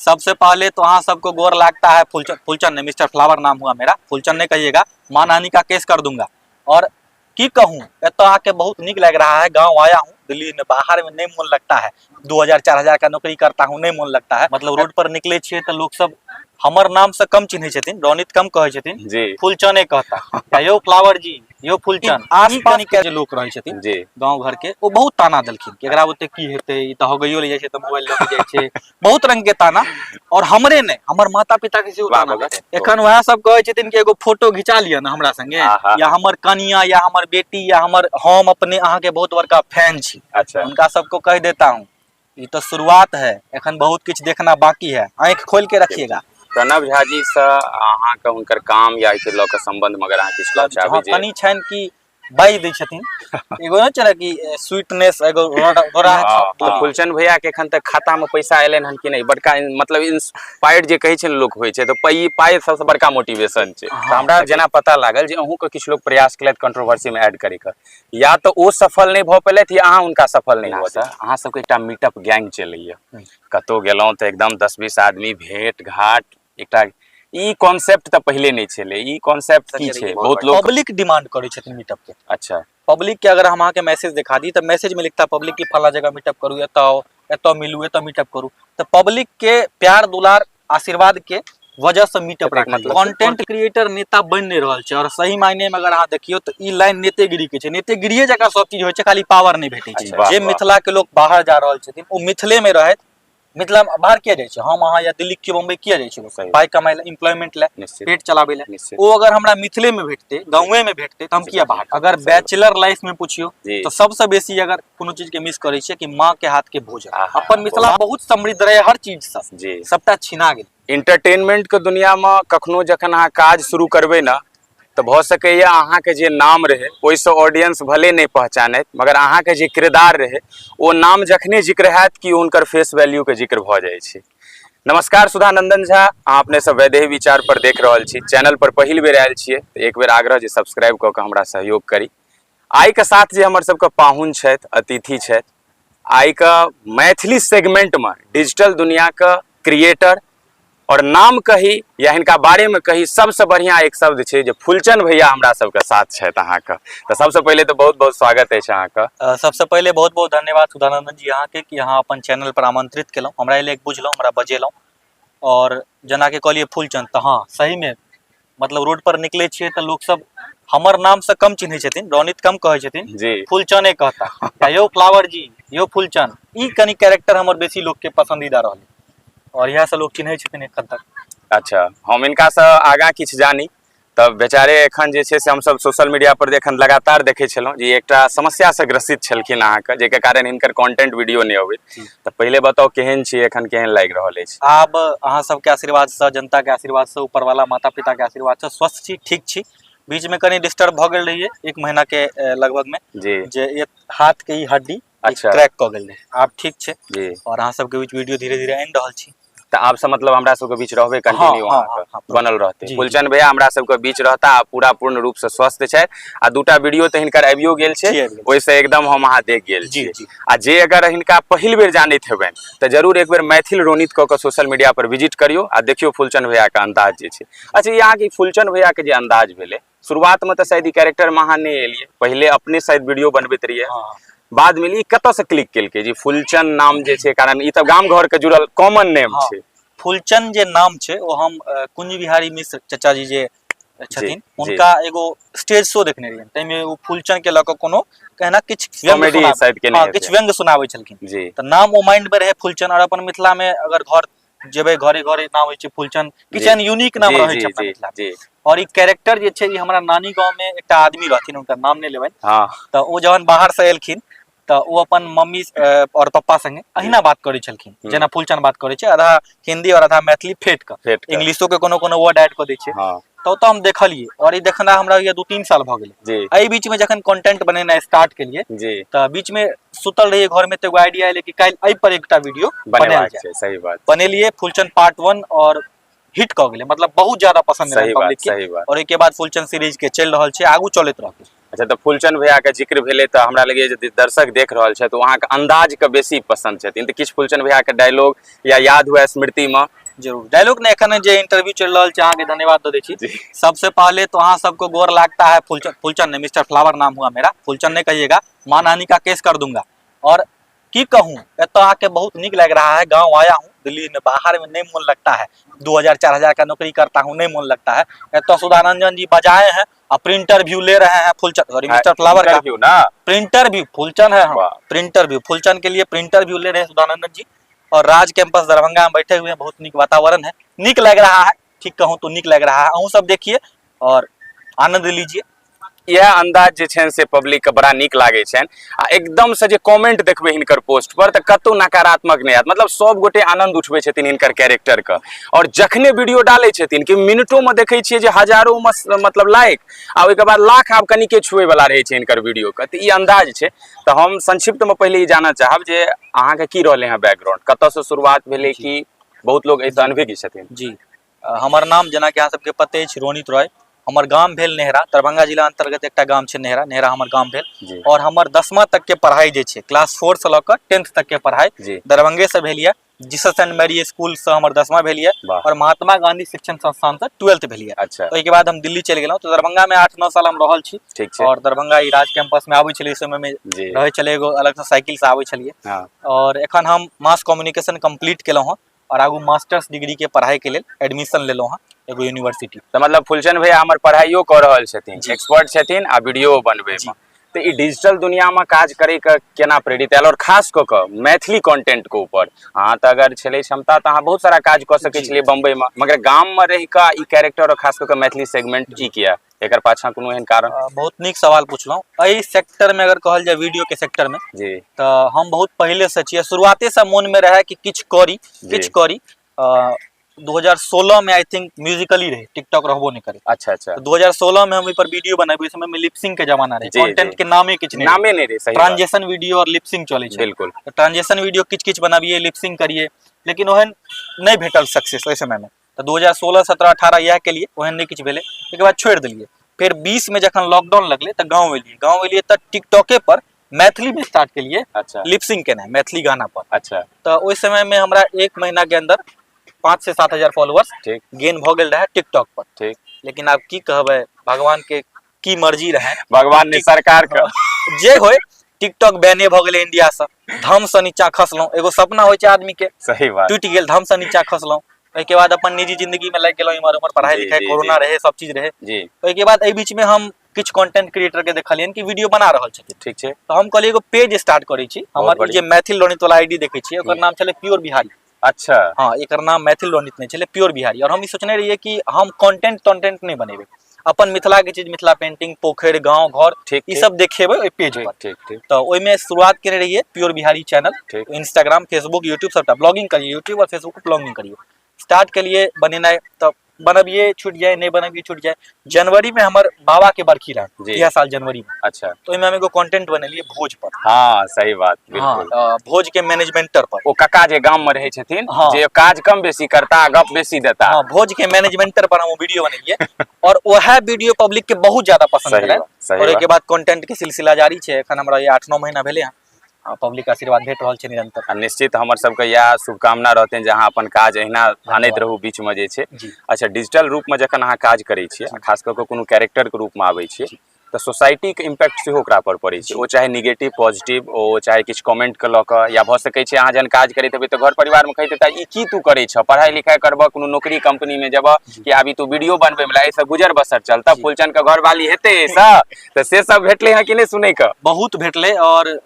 सबसे पहले तो अहाँ सबको गोर लागता है। फुलचंद, फुलचंद नहीं, मिस्टर फ्लावर नाम हुआ मेरा, फुलचंद नहीं कहिएगा, मानहानि का केस कर दूंगा। और की कहूँ, एतऽ आके बहुत नीक लग रहा है। गांव आया हूँ, दिल्ली में बाहर में नहीं मन लगता है। 2000 4000 का नौकरी करता हूँ, नहीं मन लगता है। मतलब रोड पर निकले छियै तऽ लोग सब हमर नाम से कम चिन्है छथिन, रोनित कम कहै छथिन, फुलचने कहता, यौ फ्लावर जी, यौ फुलचन। आस पास के जे लोक रहै छथिन गाँव घर के, ओ बहुत ताना देलखिन कि एकरा ओते की हेतै, ई तऽ हगैयो ले जाइ छै तऽ मोबाइल लऽ के जाइ छै, बहुत रंग के ताना। और हमरे नहि, हमर माता पिता के सेहो ताना भेटल। एखन वएह सब कहै छथिन कि एगो फोटो घिचा लिअ ने हमरा संगे, या हमर कनिया या हमर बेटी या हमर, हम अपने अहाँके बहुत बड़का फैन छी। हुनका सबको कहि देता हूँ, ई तो शुरुआत है, एखन बहुत किछु देखना बाकी है, आँखि खोल के रखिएगा। प्रणव झा जी से अहाँके हुनकर काम या एहिके लऽ कऽ संबंध मगर अहाँ किछु कहऽ चाहबै? जे कनि छनि कि बाजि दै छथिन, एगो नहि छै ने कि स्वीटनेस एगो रोड़ा। तऽ फुलचंद भैया के एखन तक खाता में पैसा एलनि हन कि नहि? बड़का मतलब इंस्पायर्ड जे कहै छै ने लोक होइ छै, तऽ पाइ सबसँ बड़का मोटिवेशन छै। तऽ हमरा जेना पता लागल जे अहूँके किछु लोक प्रयास केलथि कंट्रोवर्सी में ऐड करैके, या तऽ ओ सफल नहि भऽ पेलथि या अहाँ हुनका सफल नहि भऽ। अहाँ सबके एकटा मीटअप गैंग चलैया, कतहु गेलहुँ तऽ एकदम 10-20 आदमी भेंट घाट, एकटा ई कॉन्सेप्ट तऽ पहिले नहि छलै। ई कॉन्सेप्ट की छै? बहुत लोग पब्लिक डिमांड करै छथिन मीटअप के। पब्लिक के अगर हम अहाँके मैसेज देखा दी तऽ मैसेज में लिखता पब्लिक की फला जगह मीटअप करू, एतऽ आओ, एतऽ मिलू, एतऽ मीटअप करू। तऽ पब्लिक के प्यार दुलार आशीर्वाद के वजह से मीटअप राखल। मतलब कंटेंट क्रिएटर नेता बनि नहि रहल छै। और सही मायने में अगर अहाँ देखियौ तऽ ई लाइन नेतेगिरी के छै, नेतेगिरिये जकाँ सब चीज होइ छै, खाली पावर नहि भेटै छै। जे मिथिला के लोक बाहर जा रहल छथिन ओ मिथिले में रहैत, मिथिला में बाहर किया जाइ छै? हम अहाँ या दिल्ली के बम्बई किया जाइ छै लोक? पाइ कमाइ लए, एम्प्लॉयमेंट लए, पेट चलाबै लए। ओ अगर हमरा मिथिले में भेटतै, गाँवे में भेटतै, तऽ हम किया बाहर? अगर बैचलर लाइफ में पुछियौ तऽ सबसँ बेसी अगर कोनो चीज के मिस करै छियै कि माँ के हाथ के भोजन। अपन मिथिला बहुत समृद्ध रहे हर चीज सँ, सबटा छिना गेल। इंटरटेनमेंट के दुनिया में कखनो जखन अहाँ काज शुरू करबै ने, तऽ भऽ सकैया अहाँके जे नाम रहै ओहिसँ ऑडियंस भले नहि पहचानैत, मगर अहाँके जे किरदार रहै ओ नाम जखने जिक्र हैत कि हुनकर फेस वैल्यू के जिक्र भऽ जाइ छै। नमस्कार, सुधानंदन झा, अहाँ अपने सब वैदेही विचार पर देख रहल छी। चैनल पर पहिल बेर आयल छियै तऽ एक बेर आग्रह जे सब्सक्राइब कऽ कऽ हमरा सहयोग करी। आइ के साथ जे हमर सबके पाहुन छथि, अतिथि छथि, आइ के मैथिली सेगमेंट में डिजिटल दुनिया के क्रिएटर और नाम कही या हिनका बारे में कही, सबसे बढ़िया एक शब्द छै जे फुलचंद भैया हमरा सबके साथ छथि अहाँके। तऽ सबसे पहिले तऽ बहुत बहुत स्वागत अछि अहाँके। सबसे पहिले बहुत बहुत धन्यवाद सुधानंदन जी अहाँके कि अहाँ अपन चैनल पर आमंत्रित केलहुँ, हमरा एहि लेल बुझलहुँ, हमरा बजेलहुँ। और जेनाकि कहलियै फुलचंद, तऽ हँ सही में मतलब रोड पर निकले छियै तऽ लोक सब हमर नाम से कम चिन्है छथिन, रोनित कम कहै छथिन, फुलचने कहता, यौ फ्लावर जी, यौ फुलचन। ई कनि कैरेक्टर हमर बेसी लोक के पसंदीदा रहलै और इएह से लोक चिन्है छथिन एखन तक। अच्छा, हम इनका से आगाँ किछु जानी तऽ बेचारे एखन जे छै से हमसब सोशल मीडिया पर एखन लगातार देखै छलहुँ जे एकटा समस्या से ग्रसित छलखिन अहाँके, जाहिके कारण हिनकर कंटेंट वीडियो नहि अबैत। तऽ पहिले बताउ केहन छी एखन, केहन लागि रहल अछि? आब अहाँ सबके आशीर्वाद से, जनता के आशीर्वाद से, ऊपर वाला माता पिता के आशीर्वाद से स्वस्थ छी, ठीक छी। बीच में कनि डिस्टर्ब भऽ गेल रहियै एक महीना के लगभग में, जे एक हाथ के ई हड्डी क्रैक कऽ गेल रहै, आब ठीक छै। और अहाँ सबके बीच वीडियो धीरे धीरे आनि रहल छी। तऽ आब से मतलब हमरा सबके बीच रहबै कंटिन्यू? अहाँके बनल रहतै। फुलचंद भैया हमरा सबके बीच रहता आ पूरा पूर्ण रूप से स्वस्थ छथि आ दूटा वीडियो तऽ हिनकर आबियो गेल छै, ओहिसँ एकदम हम अहाँ देख गेल छी। आ जे अगर हिनका पहिल बेर जानैत हेबनि तऽ जरूर एक बेर मैथिल रोनित कऽ कऽ सोशल मीडिया पर विजिट करियौ आ देखियौ फुलचंद भैया के अंदाज जे छै। अच्छा, ई अहाँके फुलचंद भैया के जे अंदाज भेलै शुरुआत में, तऽ शायद ई कैरेक्टर में अहाँ नहि एलियै, पहिले अपने शायद वीडियो बनबैत रहियै, बाद में ई कतऽ से क्लिक केलकै जी फुलचंद नाम जे छै? कारण ई तऽ गाम घर के जुड़ल कॉमन नेम छै। फुलचंद जे नाम छै ओ हम कुंज बिहारी मिश्र चचा जी जे छथिन हुनका एगो स्टेज शो देखने रहियनि, ताहिमे ओ फुलचंद के लऽ कऽ कोनो कहना किछु कॉमेडी शायद केने हेतै। किछु व्यंग्य सुनाबै छलखिन, तऽ नाम ओ माइंड में रहै फुलचंद। और अपन मिथिला में अगर घर जेबै, घरे घरे नाम होइ छै फुलचंद, किछु एहन यूनिक नाम रहै छै अपना मिथिला। और ई कैरेक्टर जे छै ई हमरा नानी गाँव में एकटा आदमी रहथिन, हुनकर नाम नहि लेबनि, तऽ ओ जहन बाहर से एलखिन तऽ ओ अपन मम्मी और पप्पा संगे अहिना बात करै छलखिन जेना फुलचंद बात करै छै, आधा हिंदी और आधा मैथिली फेट कऽ, इंग्लिशो के कोनो कोनो वर्ड ऐड कऽ दै छै। तऽ ओतऽ हम देखलियै और ई देखना हमरा होइया 2-3 साल भऽ गेलै। एहि बीच में जखन कंटेंट बनेनाइ स्टार्ट केलियै तऽ बीच में सुतल रहियै घर में तऽ एगो आइडिया एलै कि काल्हि एहि पर एकटा वीडियो बनायल जाय। सही बात। बनेलियै फुलचंद पार्ट 1 और हिट कऽ गेलै, मतलब बहुत ज्यादा पसंद एलै पब्लिक के। सही बात। और एहिके बाद फुलचंद सीरीज के चलि रहल छै, आगू चलैत रहतै। अच्छा, तऽ फूलचंद भैया के जिक्र भेलै तऽ हमरा लगैए जे दर्शक देख रहल छथि ओ अहाँके अंदाज के बेसी पसंद छथिन, तऽ किछु फूलचंद भैया के डायलॉग या याद हुए स्मृति में? जरूर। डायलॉग ने एखन जे इंटरव्यू चलि रहल छै, अहाँके धन्यवाद दऽ दै छी। सबसे पहले तो अहाँ सबको गोर लागता है। फूलचंद, फूलचंद नहीं, मिस्टर फ्लावर नाम हुआ मेरा। फूलचंद नहीं कहिएगा, मानहानि का केस कर दूंगा। और की कहूँ, एतऽ आके बहुत नीक लग रहा है। गांव आया हूँ, दिल्ली में बाहर में नहीं मन लगता है। 2000 4000 का नौकरी करता हूँ, नहीं मन लगता है। एतऽ सुधारंजन जी बजाए हैं और प्रिंटर व्यू ले रहे हैं फूलचंद, सॉरी, मिस्टर फ्लावर का। इंटरव्यू ना? प्रिंटर व्यू फूलचंद है हम। वाह। प्रिंटर व्यू फूलचंद के लिए प्रिंटर व्यू ले रहे हैं सुधानंदन जी और राज कैंपस दरभंगा में बैठे हुए हैं। बहुत नीक वातावरण है, नीक लग रहा है। ठीक कहूँ तो नीक लग रहा है। अहूँ सब देखिए और आनंद लीजिए। इएह अंदाज जे छनि से पब्लिक के बड़ा नीक लागै छनि आ एकदम से जे कमेंट देखबै हिनकर पोस्ट पर तऽ कतौ नकारात्मक नहि आयत, मतलब सब गोटे आनंद उठबै छथिन हिनकर कैरेक्टर के। और जखने वीडियो डालै छथिन कि मिनटो में देखै छियै जे हजारों में मतलब लाइक आ ओहिके बाद लाख आब कनिके छुए वाला रहै छै हिनकर वीडियो के। तऽ ई अंदाज छै। तऽ हम संक्षिप्त में पहिले ई जानऽ चाहब जे अहाँके की रहलै हँ बैकग्राउंड, कतऽ से शुरुआत भेलै, कि बहुत लोग एहिसँ अनभिज्ञ छथिन। जी, हमर नाम जेनाकि अहाँ सबके पते अछि रोनित रॉय। हमर गाम भेल नेहरा, दरभंगा जिला अंतर्गत एकटा गाम छै नेहरा, नेहरा हमर गाम भेल। और हमर 10मा तक के पढ़ाई जे छै, क्लास 4 से लऽ कऽ 10th तक के पढ़ाई दरभंगे से भेल यऽ। जीसस एंड मैरी स्कूल से हमर 10मा भेल यऽ और महात्मा गांधी शिक्षण संस्थान से 12th भेल यऽ। ओहिके बाद हम दिल्ली चलि गेलहुँ, तऽ दरभंगा में 8-9 साल हम रहल छी। ठीक छै। और दरभंगा ई राज कैंपस में आबै छलियै, समय में रहै छलै, एगो अलग से साइकिल से आबै छलियै। और एखन हम मास कम्युनिकेशन कंप्लीट केलहुँ हँ और आगू मास्टर्स डिग्री के पढ़ाई के लेल एडमिशन लेलहुँ हँ एगो यूनिवर्सिटी। तऽ मतलब फूलचंद भैया हमर पढ़ाइयो कऽ रहल छथिन, एक्सपर्ट छथिन आ वीडियो बनबै में। तऽ ई डिजिटल दुनिया में काज करे के केना प्रेरित आयल और खास कऽ कऽ मैथिली कंटेंट के ऊपर? अहाँ तऽ अगर छलै क्षमता तऽ अहाँ बहुत सारा काज कऽ सकै छलियै बम्बई में, मगर गाम में रहि कऽ ई कैरेक्टर और खास कऽ कऽ मैथिली सेगमेंट ई किया? एकर पाछाँ कोनो एहन कारण? बहुत नीक सवाल पुछलहुँ। एहि सेक्टर में अगर कहल जाय वीडियो के सेक्टर में तऽ हम बहुत पहिले से छियै, शुरुआते से मोन में रहे कि किछु करी, किछु करी। 2016 में I think musically रहे, टिकटॉक रहबो नहीं करे। अच्छा अच्छा। तो 2016 में हम एहि पर वीडियो बनाबी। ओहि समय में लिपसिंग के जमाना रहे, कंटेंट के नामे किछु नहीं, नामे नहीं रहे, सही बात। ट्रांजेक्शन वीडियो और लिपसिंग चलै छै। तऽ ट्रांजेक्शन वीडियो किछु किछु बनाबियै, लिपसिंग करियै, लेकिन ओहन नहि भेटल सक्सेस ओहि समय में। तऽ 2016 17 18 इएह केलियै, ओहन नहि किछु भेलै, ओहिके बाद छोड़ि देलियै। फेर 20 में जखन लॉकडाउन लगलै तऽ गाँव एलियै। गाँव एलियै तऽ टिकटॉके पर मैथिली में स्टार्ट केलियै लिपसिंग केनाइ मैथिली गाना पर। तऽ ओहि समय में हमरा एक महीना के अंदर 5 से 7 हजार फॉलोअर्स गेन भऽ गेल रहै टिकटॉक पर। लेकिन आब की कहबै, भगवान के की मर्जी रहै, भगवान ने सरकार के जे होय, टिकटॉक बैने भऽ गेलै इंडिया से। धम से नीचा खसलहुँ। एगो सपना होइ छै आदमी के, सही बात, टूटि गेल, धम से नीचा खसलहुँ। ओहिके बाद अपन निजी जिंदगी में लागि गेलहुँ इम्हर उम्हर, पढ़ाई लिखाई, कोरोना रहे, सब चीज रहे। ओहिके बाद एहि बीच में हम किछु कंटेंट क्रिएटर के देखलियनि कि वीडियो बना रहल छथिन। ठीक छै। तऽ हम कहलियै एगो पेज स्टार्ट करै छी। हमर ई बढ़िया। जे मैथिल रोनित वाला आईडी देखै छियै, ओकर नाम छलै प्योर बिहारी। हाँ, एकर नाम मैथिल रोनित नहि छलै, प्योर बिहारी। और हम ई सोचने रहियै कि हम कंटेंट तंटेंट नहि बनेबै, अपन मिथिला के चीज, मिथिला पेंटिंग, पोखरि, गाँव घर, ई सब देखेबै ओहि पेज पर। ठीक ठीक। तऽ ओहिमे शुरुआत केने रहियै pure Bihari channel. Instagram, Facebook, YouTube सबटा ब्लॉगिंग करियै, यूट्यूब और फेसबुक पर ब्लॉगिंग करियै। स्टार्ट केलियै बनेनाइ, तऽ बनबियै छूटि जाय, नहि बनबियै छूटि जाय। जनवरी में हमर बाबा के बरखी रहै, इएह साल जनवरी में। तऽ ओहिमे हम एगो कंटेंट बनेलियै भोज पर। हाँ, सही बात, बिल्कुल। भोज के मैनेजमेंटर पर। ओ कका जे गाम में रहै छथिन, जे काज कम बेसी करता, गप बेसी देता। हाँ, भोज के मैनेजमेंटर पर हम वीडियो बनेलियै और वएह वीडियो पब्लिक के बहुत ज्यादा पसंद सही भेलै। बात, सही और बात। ओहिके बाद कंटेंट के सिलसिला जारी छै। एखन हमरा ई 8-9 महीना भेलै हँ, पब्लिक के आशीर्वाद भेट रहल छै निरंतर। आ निश्चित हमर सबके इएह शुभकामना रहतनि जे अहाँ अपन काज एहिना आनैत रहू बीच में जे छै। अच्छा, डिजिटल रूप में जखन अहाँ काज करै छियै, खास कऽ कऽ कोनो कैरेक्टर के रूप में आबै छियै, तऽ सोसाइटी के इम्पैक्ट सेहो ओकरा पर पड़ै छै। ओ चाहे निगेटिव, पॉजिटिव, ओ चाहे किछु कमेंट के लऽ कऽ, या भऽ सकै छै अहाँ जहन काज करैत हेबै तऽ घर परिवार में कहैत हेता ई की तू करै छह, पढ़ाई लिखाई करबह, कोनो नौकरी कंपनी में जेबह, कि अभी तू वीडियो बनबै में एहिसँ गुजर बसर चलतह, फूलचंद के घरवाली हेतै एहिसँ? तऽ से सब भेटलै हँ कि नहि सुनै के? बहुत भेटलै। और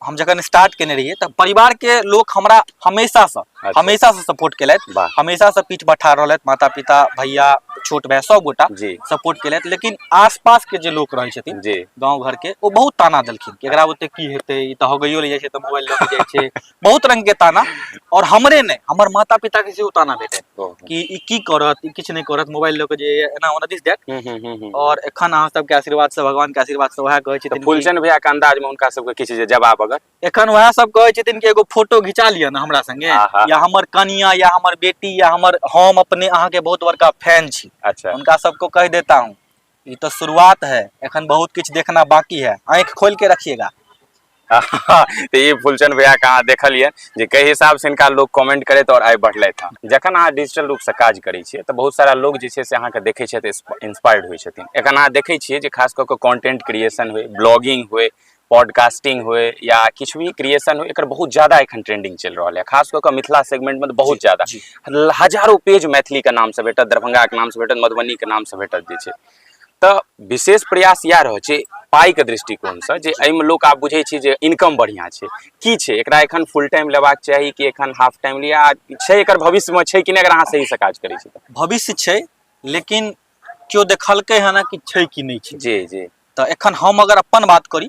हम जखन स्टार्ट केने रहियै तऽ परिवार के लोक हमरा हमेशा से हमेशा से सपोर्ट केलथि, हमेशा से पीठ पर ठाढ़ रहलथि। माता पिता, भैया, छोट भाई, सब गोटा सपोर्ट केलथि। लेकिन आसपास के जे लोक रहै छथिन गाँव घर के, ओ बहुत ताना देलखिन कि एकरा ओते की हेतै, ई तऽ हगैयो ले जाइ छै तऽ मोबाइल लऽ के जाइ छै, बहुत रंग के ताना। और हमरे नहि, हमर माता पिता के सेहो ताना भेटल कि ई की करत, ई किछु नहि करत, मोबाइल लऽ के जे एना ओना, दिस that. और एखन अहाँ सबके आशीर्वाद से, भगवान के आशीर्वाद से वएह कहै छथिन कि फूलचंद भैया के अंदाज में हुनका सबके किछु जे जवाब अगर एखन वएह सब कहै छथिन कि एगो फोटो घिचा लिअ ने हमरा संगे, या हमर कनिया, या हमर बेटी, या हमर, हम अपने अहाँके बहुत बड़का फैन छी। उनका सबको कह देता हूँ ई तो शुरुआत है, एखन बहुत किछु देखना बाकी है, आँखि खोल के रखिएगा। तऽ ई फूलचंद भैया के अहाँ देखलियै जे कई हिसाब से हिनका लोग कमेंट करैत और आइ बढ़लथि हँ। जखन अहाँ डिजिटल रूप से काज करै छियै तऽ बहुत सारा लोग जे छै से अहाँके देखै छथि, इंस्पायर्ड होइ छथिन। एखन अहाँ देखै छियै जे खास कऽ कऽ कंटेंट क्रिएशन होइ, ब्लॉगिंग होइ, पॉडकास्टिंग होइ या किछु भी क्रिएशन होइ, एकर बहुत ज्यादा एखन ट्रेंडिंग चलि रहल है। खास कऽ कऽ मिथिला सेगमेंट में तऽ बहुत ज्यादा हजारों पेज मैथिली के नाम से भेटत, दरभंगा के नाम से भेटत, मधुबनी के नाम से भेटत जे छै। तऽ विशेष प्रयास इएह रहै छै पाइके दृष्टिकोणसँ जे एहिमे लोक आब बुझै छै जे इनकम बढ़िआँ छै। की छै एकरा एखन फुल टाइम लेबाक चाही कि एखन हाफ टाइम लिअ? आ छै एकर भविष्यमे छै कि नहि अगर अहाँ सहीसँ काज करै छी तऽ? भविष्य छै, लेकिन केओ देखलकै हँ कि छै कि नहि छै। जी जी। तऽ एखन हम अगर अपन बात करी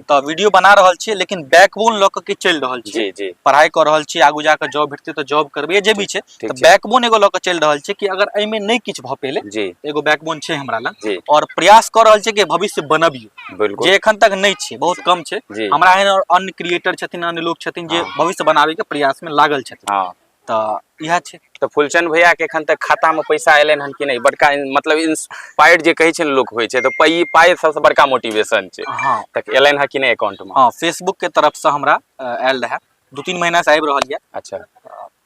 तऽ वीडियो बना रहल छियै, लेकिन बैकबोन लऽ कऽ चलि रहल छी। जी जी। पढ़ाइ कऽ रहल छी, आगू जाकऽ जॉब भेटतै तऽ जॉब करबै, जे भी छै। तऽ बैकबोन एगो लऽ कऽ चलि रहल छियै कि अगर एहिमे नहि किछु भऽ पेलै, एगो बैकबोन छै हमरा लग और प्रयास कऽ रहल छियै कि भविष्य बनबियै। बिल्कुल। जे एखन तक नहि छै, बहुत कम छै। हमरा एहन अन्य क्रिएटर छथिन, अन्य लोक छथिन जे भविष्य बनाबै के प्रयास में लागल छथिन। तऽ इएह छै। तऽ फूलचंद भैया के एखन तक खाता में पैसा एलनि हन कि नहि? बड़का मतलब इंस्पायर्ड जे कहै छै ने लोक होइ छै, तऽ पाइ सबसँ बड़का मोटिवेशन छै। तऽ एलनि हन कि नहि अकाउंट में? हँ, फेसबुक के तरफ से हमरा आयल रहए, 2-3 महीना से आबि रहल यऽ। अच्छा।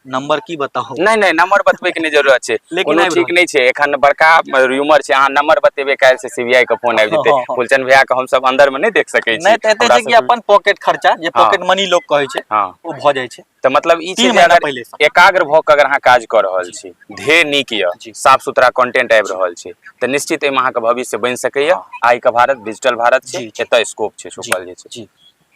नंबर की बताउ? नहि नहि, नंबर बतबै के नहि जरूरत छै, लेकिन कोनो ठीक नहि छै। एखन बड़का रूमर छै, अहाँ नंबर बतेबै काल्हि से सीबीआई के फोन आबि जेतै। फूलचंद भैया के हमसब अंदर में नहि देख सकै छी। नहि तऽ एते छै कि अपन पॉकेट खर्चा जे पॉकेट मनी लोग कहै छै, ओ भऽ जाइ छै। तऽ मतलब ई छै जे अगर एकाग्र भऽ कऽ अगर अहाँ काज कऽ रहल छी, ध्येय नीक यऽ, साफ सुथरा कंटेंट आबि रहल छै, तऽ निश्चित एहिमे अहाँके भविष्य बनि सकैया। आइ के भारत डिजिटल भारत छै, एतऽ स्कोप छै छुपल जे छै।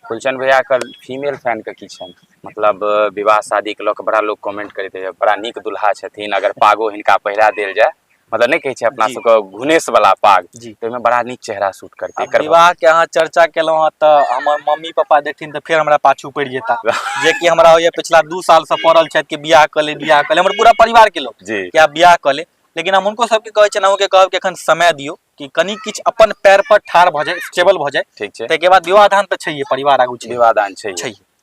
फूलचंद भैया के फीमेल फैन के की छनि? मतलब विवाह शादी के लऽ कऽ बड़ा लोग कमेंट करैत रहै, बड़ा नीक दुल्हा छथिन, अगर पागो हिनका पहिरा देल जाय, मतलब नहि कहै छै अपना सबके घुनेश वाला पाग, तऽ ओहिमे बड़ा नीक चेहरा सूट करतै। एकर विवाह के अहाँ चर्चा केलहुँ हँ तऽ हमर मम्मी पापा देखथिन तऽ फेर हमरा पाछू पड़ि जेता, जे कि हमरा होइया पिछला 2 साल से पड़ल छथि कि बियाह कऽ ले, बियाह कऽ ले, हमर पूरा परिवार के लोग कि आब बियाह कऽ ले। लेकिन हम हुनको सबके कहै छियनि, अहूँके कहब कि एखन समय दियौ कि कनि किछु अपन पैर पर ठाढ़ भऽ जाय, स्टेबल भऽ जाय। ठीक छै। ताहिके बाद विवाह दान तऽ छैहे, परिवार आगू छै, विवाह दान छै,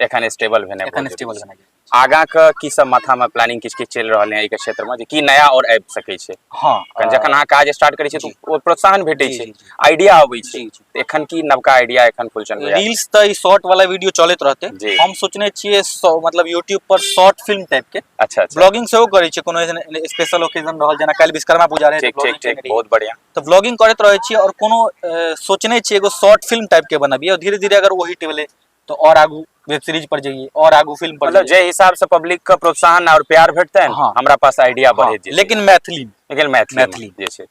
एखन स्टेबल भेनाइ एखन स्टेबल भेनाइ। आगाँ के की सब माथा में प्लानिंग किछु किछु चलि रहल है एहि के क्षेत्र में जे की नया और आबि सकै छै? हँ, जखन अहाँ काज स्टार्ट करै छियै तऽ ओ प्रोत्साहन भेटै छै, आइडिया अबै छै। एखन की नवका आइडिया एखन फूलचंद भैया? रील्स तऽ ई शॉर्ट वाला वीडियो चलैत रहतै। हम सोचने छियै मतलब यूट्यूब पर शॉर्ट फिल्म टाइप के। अच्छा अच्छा। ब्लॉगिंग सेहो करै छियै, कोनो एहन स्पेशल ओकेजन रहल, जेना काल्हि विश्वकर्मा पूजा रहै। ठीक ठीक ठीक, बहुत बढ़िया। तऽ ब्लॉगिंग करैत रहै छियै और कोनो सोचने छियै एगो शॉर्ट फिल्म टाइप के बनाबियै और धीरे धीरे अगर ओ हिट भेलै तो और आगू वेब सीरीज पर जाइए और आगू फिल्म पर। मतलब जे हिसाब से पब्लिक के प्रोत्साहन और प्यार भेटतै। हाँ। हमरा पास आइडिया बढ़े जेतै। लेकिन मैथिली, लेकिन मैथिली, मैथिली जे छै।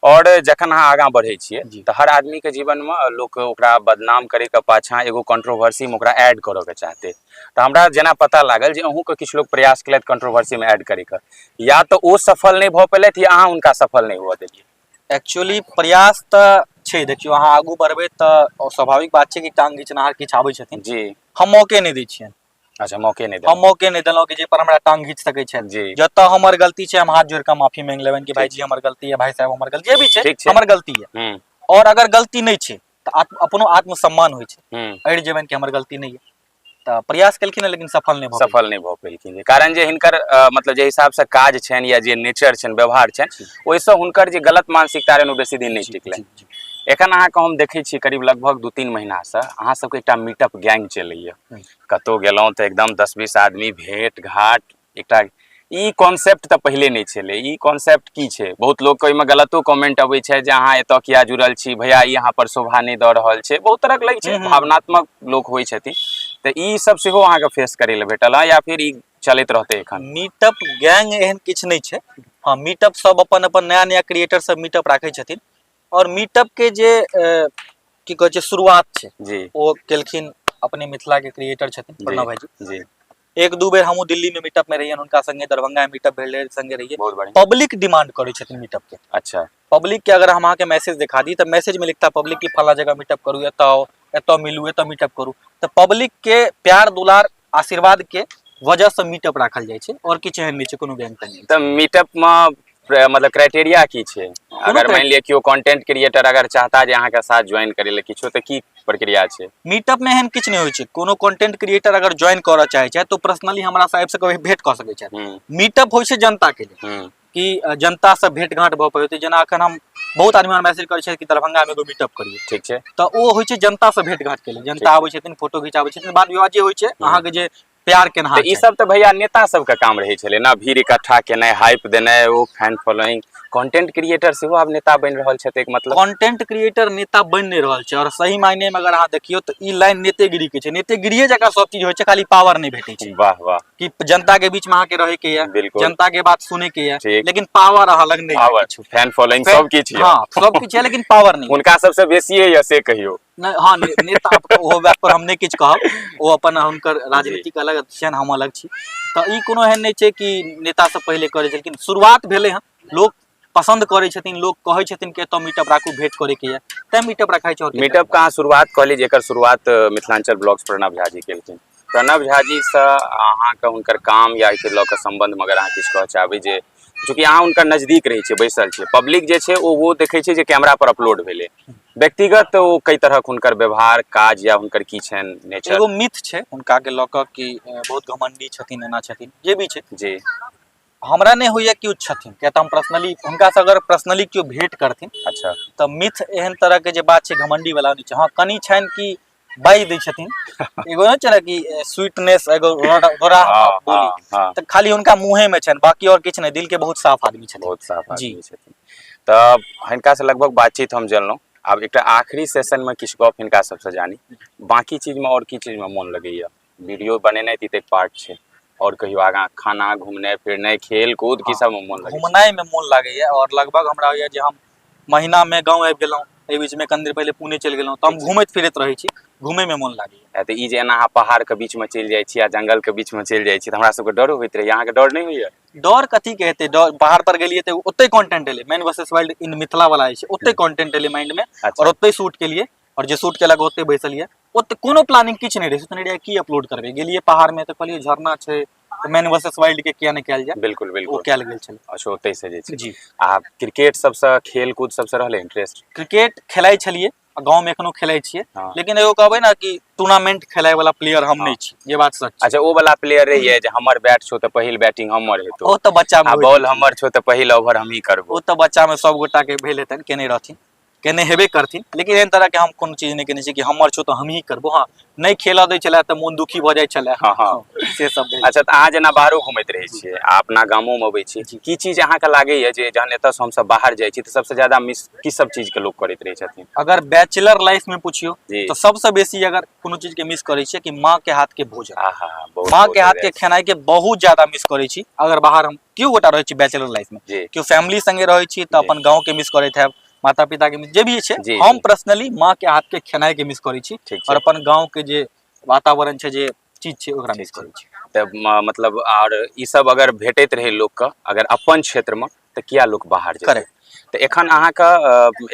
और जखन अहाँ आगाँ बढ़ै छियै तऽ हर आदमी के जीवन में लोक ओकरा बदनाम करे के पाछाँ एगो कंट्रोवर्सी में ओकरा ऐड करऽ के चाहते। तऽ हमरा जेना पता लागल जे अहूँ के किछु लोग प्रयास केलथि कंट्रोवर्सी में ऐड करे के, या तऽ ओ सफल नहि भऽ पेलथि या अहाँ हुनका सफल नहि हुअ देलियै। एक्चुअली प्रयास तऽ छै, देखियौ अहाँ आगू बढ़बै तऽ स्वाभाविक बात छै कि टांग घिचनाहार किछु आबै छथिन। हम मौके नहि दै छियनि। अच्छा, मौके नहि। हम मौके नहि देलहुँ कि जे पर हमरा टांग घीच सकै छथि। जतऽ हमर गलती छै हम हाथ जोड़ि कऽ माफी मांगि लेबनि कि भाईजी हमर गलती है, भाई साहब हमर गलती, जे भी छै हमर गलती है। और अगर गलती नहि छै तऽ अपनो आत्मसम्मान होइ छै, अड़ि जेबनि कि हमर गलती नहि है। तऽ प्रयास केलखिन लेकिन सफल नहि भऽ सफल नहि भऽ पेलखिन, कारण जे हिनकर मतलब जे हिसाब से काज छनि या जे नेचर छनि, व्यवहार छनि, ओहिसँ हुनकर जे गलत मानसिकता रहनि ओ बेसी दिन नहि टिकलनि। एखन अहाँके हम देखै छी करीब लगभग 2-3 महीनासँ अहाँ सबके एकटा मीटअप गैंग चलैया, कतहु गेलहुँ तऽ एकदम 10-20 आदमी भेंट घाट। एकटा ई कॉन्सेप्ट तऽ पहिले नहि छलै, ई कॉन्सेप्ट की छै? बहुत लोकके ओहिमे गलतो कमेंट अबै छै जे अहाँ एतऽ किया जुड़ल छी भैया, ई अहाँ पर शोभा नहि दऽ रहल छै। बहुत तरहक लगै छै, भावनात्मक लोक होइ छथिन। तऽ ई सब सेहो अहाँके फेस करै लए भेटल हँ या फिर ई चलैत रहतै एखन? मीटअप गैंग एहन किछु नहि छै। हँ, मीटअप सब अपन अपन नया नया क्रिएटर सब मीटअप राखै छथिन और मीटअप के जे की कहै छै शुरुआत छै ओ केलखिन अपने मिथिला के क्रिएटर छथिन प्रणव भाईजी। 1-2 बेर हमहूँ दिल्ली में मीटअप में रहियनि हुनका संगे, दरभंगा में मीटअप भेल रहे संगे रहियै। बहुत बढ़िया। पब्लिक डिमांड करै छथिन मीटअप के। पब्लिक के अगर हम अहाँके मैसेज देखा दी तऽ मैसेज में लिखता पब्लिक की फला जगह मीटअप करू, एतऽ आउ, एतऽ मिलू, एतऽ मीटअप करू। तऽ पब्लिक के प्यार दुलार आशीर्वाद के वजह से मीटअप राखल जाइ छै और किछु एहन नहि छै, कोनो गैंग तैंग। तऽ मीटअप में मतलब क्राइटेरिया की छै? अगर मान लिअ केओ कंटेंट क्रिएटर अगर चाहता जे अहाँके साथ ज्वाइन करे ले किछो, तऽ की प्रक्रिया छै? मीटअप में एहन किछु नहि होइ छै। कोनो कंटेंट क्रिएटर अगर ज्वाइन करऽ चाहे छै तऽ पर्सनली हमरा से आबि सके, भेंट कऽ सकै छै। मीटअप होइ छै जनता के लिए कि जनता से भेंट घाट भऽ पेतै। जेना अखन हम बहुत आदमी हमरा मैसेज करै छै कि दरभंगा मे एगो मीटअप करियै। ठीक छै। तऽ ओ होइ छै जनता से भेंट घाट के लेल, जनता आबै छथिन, फोटो घिचाबै छथिन, बाद विवाद जे होइ छै अहाँके जे प्यार केनहार तऽ ई सब तऽ भैया नेता सबके काम रहै छलै ने, भीड़ इकट्ठा केनाइ, हाइप देनाइ, ओ फैन फॉलोइंग। कंटेंट क्रिएटर सेहो आब नेता बनि रहल छथि, एक मतलब कंटेंट क्रिएटर नेता बनि नहि रहल छै। और सही मायने में अगर अहाँ देखियौ तऽ ई लाइन नेतेगिरी के छै, नेतेगिरिये जकाँ सब चीज होइ छै, खाली पावर नहि भेटै छै। वाह वाह। कि जनता के बीच में अहाँके रहै के यऽ, जनता के बात सुनै के यऽ, लेकिन पावर अहाँ लग नहि पावर, फैन फॉलोइंग सब किछु यऽ। हाँ, सब किछु यऽ, लेकिन पावर नहि। हुनका सबसे बेसिये यऽ से कहियौ। नहि, हाँ, नेता ओहो बात पर हम नहि किछु कहब, ओ अपन हुनकर राजनीतिक अलग छियनि, हम अलग छी। तऽ ई कोनो एहन नहि छै कि नेता सब पहिले करै छलखिन, शुरुआत भेलै हँ, लोक पसन्द करै छथिन, लोक कहै छथिन कि एतऽ मीटअप राखू, भेंट करै के यऽ, तैं मीटअप रखाइ छै। मीटअप के अहाँ शुरुआत कहली, जेकर शुरुआत मिथिलांचल ब्लॉग्स प्रणव झा जी केलखिन। प्रणव झा जी सँ अहाँके हुनकर काम या एहिके लऽ कऽ सम्बन्ध मगर अहाँ किछु कहऽ चाहबै, जे चूँकि अहाँ हुनकर नजदीक रहै छियै, बैसल छियै, पब्लिक जे छै ओ देखै छै जे कैमरा पर अपलोड भेलै, व्यक्तिगत ओ कई तरहक हुनकर व्यवहार, काज या हुनकर की छनि नेचर? एगो मिथ छै हुनका के लऽ कऽ कि बहुत घमंडी छथिन, एना छथिन, जे भी छै। हमरा नहि होइया कि ओ छथिन, किया तऽ हम पर्सनली हुनकासँ अगर पर्सनली केओ भेंट करथिन तऽ मिथ एहन तरह के जे बात छै घमंडी वाला नहि छै। हँ, कनि छनि कि बाजि दै छथिन, एगो नहि छै ने कि स्वीटनेस, एगो रोड़ा बोली, तऽ खाली हुनका मुँहे में छनि, बाकी और किछु नहि, दिल के बहुत साफ आदमी छथिन। बहुत साफ आदमी छथिन। तऽ हिनका से लगभग बातचीत हम जानलहुँ। आब एकटा आखिरी सेशन में किछु गप हिनका सबसँ जानी। बाकी चीज में और की चीज में मोन लगैया? वीडियो बनेनाइ तऽ एक पार्ट छै, और कहियो आगाँ खाना, घुमनाइ फिरनाइ, खेल कूद, की सब में मोन लगैया? घुमनाइ में मोन लागैया, और लगभग हमरा होइया जे हम महीना में गाँव आबि गेलहुँ, एहि बीच में कनि देर पहिले पुणे चलि गेलहुँ, तऽ हम घुमैत फिरैत रहै छी, घुमै में मोन लागैया। तऽ ई जे एना अहाँ पहाड़ के बीच में चलि जाइ छी आ जंगल के बीच में चलि जाइ छी तऽ हमरा सबके डरो होइत रहैया, अहाँके डर नहि होइया? डर कथी के हेतै? डर पहाड़ पर गेलियै तऽ ओते कंटेंट एलै, man versus wild in Mithila वाला जे छै ओते कंटेंट एलै माइंड में, और ओते शूट केलियै, और जे शूट केलक ओते बैसल यऽ, ओते कोनो प्लानिंग किछु नहि रहै, सोचने रहियै की अपलोड करबै। गेलियै पहाड़ में तऽ कहलियै झरना छै, मैन वर्सेस वाइल्ड के किया नहि कयल जाय। बिल्कुल। ओ कयल गेल छलै। अच्छा, ओतै से जे छै। आ क्रिकेट सबसँ, खेल कूद सबसँ रहलै इंटरेस्ट? क्रिकेट खेलाइ छलियै, गाँव में एखनो खेलाइ छियै, लेकिन एगो कहबै ने कि टूर्नामेंट खेलाय वाला प्लेयर हम नहि छी, ये बात सच। अच्छा, ओ वाला प्लेयर रहियै जे हमर बैट छौ तऽ पहिल बैटिंग हमर हेतौ? ओ तऽ बच्चा में, आ बॉल हमर छौ तऽ पहिल ओवर हमही करबो। ओ तऽ बच्चा में सब गोटा के भेल हेतनि, केने रहथिन, केने हेबे करथिन, लेकिन एहन तरह के हम कोनो चीज नहि केने छी कि हमर छौ तऽ हमही करबो। हँ, नहि खेलऽ दै छलै तऽ मोन दुखी भऽ जाइ छलै। हँ, हँ। से सब भेल। अच्छा, तऽ अहाँ जेना बाहरो घुमैत रहै छियै आ अपना गामोमे अबै छी, की चीज अहाँके लागैया जे जहन एतऽसँ हमसब बाहर जाइ छी तऽ सबसँ ज्यादा मिस की सब चीजके लोक करैत रहै छथिन? अगर बैचलर लाइफ में पुछियौ तऽ सबसँ बेसी अगर कोनो चीज के मिस करै छियै कि माँ के हाथ के भोजन। आहा, बहुत माँ के हाथ के खेनाइ के बहुत ज्यादा मिस करै छी। अगर बाहर हम केओ गोटा रहै छी बैचलर लाइफ में, केओ फैमिली संगे रहै छी तऽ अपन गाँव के मिस करैत हैब, माता पिता के मिस, जे भी छै। हम पर्सनली माँ के हाथ के खेनाइ के मिस करै छी और अपन गाँव के जे वातावरण छै, जे चीज छै, ओकरा मिस करै छी। तऽ मतलब और ई सब अगर भेटैत रहै लोकके अगर अपन क्षेत्रमे तऽ किया लोक बाहर जेतै? करेक्ट। तऽ एखन अहाँके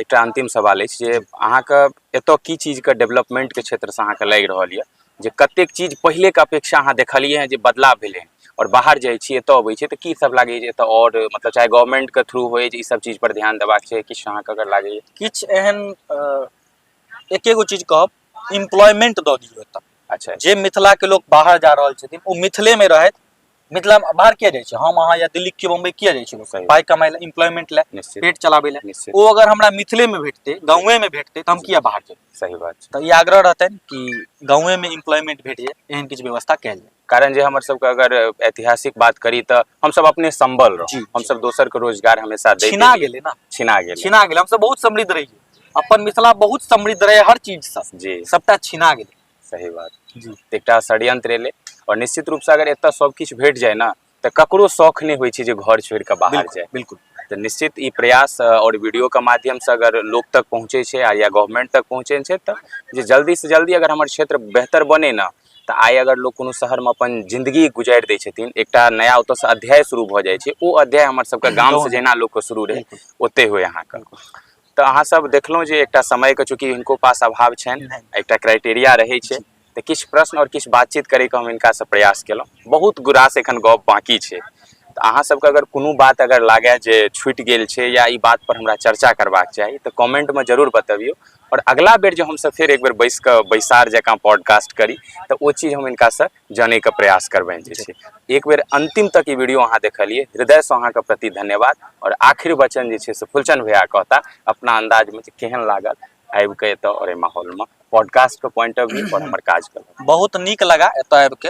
एकटा अंतिम सवाल अछि जे अहाँके एतऽ की चीजके डेवलपमेंटके क्षेत्रसँ अहाँके लागि रहल यऽ, जे कतेक चीज पहिलेके अपेक्षा अहाँ देखलियै हँ जे बदलाव भेलै हँ, आओर बाहर जाइ छी, एतऽ अबै छी तऽ की सब लागैए जे एतऽ आओर मतलब चाहे गवर्नमेंटके थ्रू होइ जे ई सब चीज पर ध्यान देबाक छै, किछु अहाँके अगर लागैए? किछु एहन एके गो चीज कहब, एम्प्लॉयमेंट दऽ दियौ एतऽ। जे मिथिला के लोक बाहर जा रहल छथिन ओ मिथिले में रहथि। मिथिला में बाहर किया जाइ छै? हम अहाँ या दिल्ली के बम्बई किया जाइ छै लोक? पाइ कमाइ लए, एम्प्लॉयमेंट लए, पेट चलाबै लए। ओ अगर हमरा मिथिले में भेटतै, गाँवे में भेटतै, तऽ हम किया बाहर जेबै? सही बात छै। तऽ ई आग्रह रहतनि कि गाँवे में एम्प्लॉयमेंट भेट जाय, एहन किछु व्यवस्था कयल जाय। कारण जे हमर सबके अगर ऐतिहासिक बात करी तऽ हमसब अपने संबल रहू, हमसब दोसर के रोजगार हमेशा दैत छिना गेलै ना। छिना गेलै। छिना गेलै। हमसब बहुत समृद्ध रहियै, अपन मिथिला बहुत समृद्ध रहै हर चीज सँ, सबटा छिना गेलै। सही बात। एकटा षड्यंत्र एलै, और निश्चित रूप से अगर एतऽ सब किछु भेट जाय ना तऽ ककरो शौख नहि होइ छै जे घर छोड़ि कऽ बाहर जाय। तऽ निश्चित ई प्रयास और वीडियो के माध्यम से अगर लोक तक पहुँचै छै या गवर्नमेंट तक पहुँचै छै तऽ जे जल्दी से जल्दी अगर हमर क्षेत्र बेहतर बने ना, तऽ आइ अगर लोक कोनो शहरमे अपन जिन्दगी गुजारि दै छथिन, एकटा नया ओतऽसँ अध्याय शुरू भऽ जाइ छै, ओ अध्याय हमर सबके गामसँ जहिना लोकके शुरू रहै ओतहि होइ अहाँके। तऽ अहाँ सब देखलहुँ जे एकटा समयके चूँकि हिनको पास अभाव छनि, एकटा क्राइटेरिया रहै छै, तऽ किछु प्रश्न आओर किछु बातचीत करैके हम हिनकासँ प्रयास केलहुँ। बहुत रास एखन गप बाँकी छै, तऽ अहाँ सबके अगर कोनो बात अगर लागए जे छूटि गेल छै या ई बात पर हमरा चर्चा करबाक चाही तऽ कमेंटमे जरूर बतबियौ आओर अगला बेर जे हमसब फेर एक बेर बैस कऽ बैसार जकाँ पॉडकास्ट करी तऽ ओ चीज हम हिनकासँ जानैके प्रयास करबनि जे छै। एक बेर अंतिम तक ई वीडियो अहाँ देखलियै, हृदयसँ अहाँके प्रति धन्यवाद। आओर आखिरी वचन जे छै से फुलचन भैया कहता अपना अंदाजमे जे केहन लागल आबि कऽ एतऽ आओर एहि माहौलमे पॉडकास्टके पॉइंट ऑफ व्यू आओर हमर काज करब। बहुत नीक लगा एतऽ आबि के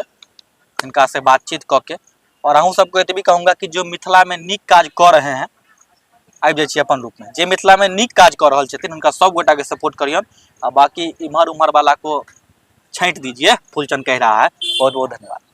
हिनका से बातचीत कऽ के, और अहूँ सबके एतबी कहूँगा कि जो मिथिला में नीक काज कऽ रहे हैं, आबि जाइ छी अपन रूप में, जे मिथिला में नीक काज कऽ रहल छथिन हुनका सब गोटा के सपोर्ट करियौन, आ बाकी इम्हर उम्हर वाला को छाँटि दीजिए, फूलचंद कह रहा है। बहुत बहुत धन्यवाद।